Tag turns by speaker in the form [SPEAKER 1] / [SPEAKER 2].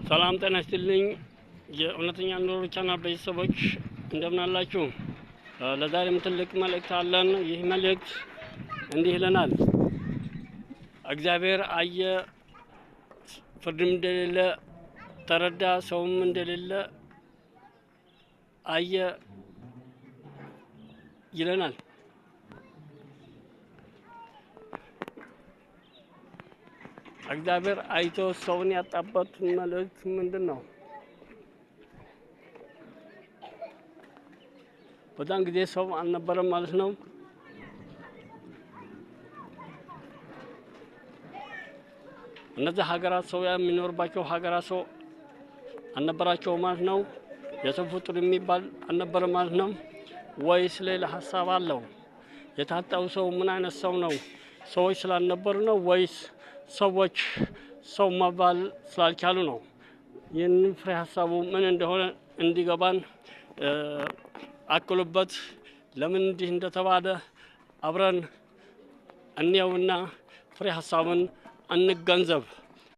[SPEAKER 1] ሰላም ጤና ይስጥልኝ። የእውነተኛ ኑሮ ቻናል ቤተሰቦች እንደምን አላችሁ? ለዛሬም ትልቅ መልእክት አለን። ይህ መልእክት እንዲህ ይለናል። እግዚአብሔር አየ፣ ፍርድም እንደሌለ ተረዳ፣ ሰውም እንደሌለ አየ ይለናል። እግዚአብሔር አይቶ ሰውን ያጣበት መልእክት ምንድን ነው? በዛን ጊዜ ሰው አልነበረም ማለት ነው። እነዚህ ሀገራት ሰው የሚኖርባቸው ሀገራት ሰው አልነበራቸው ማለት ነው። የሰው ፍጡር የሚባል አልነበረም ማለት ነው። ወይስ ሌላ ሀሳብ አለው? የታጣው ሰው ምን አይነት ሰው ነው? ሰዎች ስላልነበሩ ነው ወይስ ሰዎች ሰው መባል ስላልቻሉ ነው? ይህንን ፍሬ ሀሳቡ ምን እንደሆነ እንዲገባን አክሉበት። ለምን እንዲህ እንደተባለ አብረን እንየውና ፍሬ ሀሳቡን እንገንዘብ።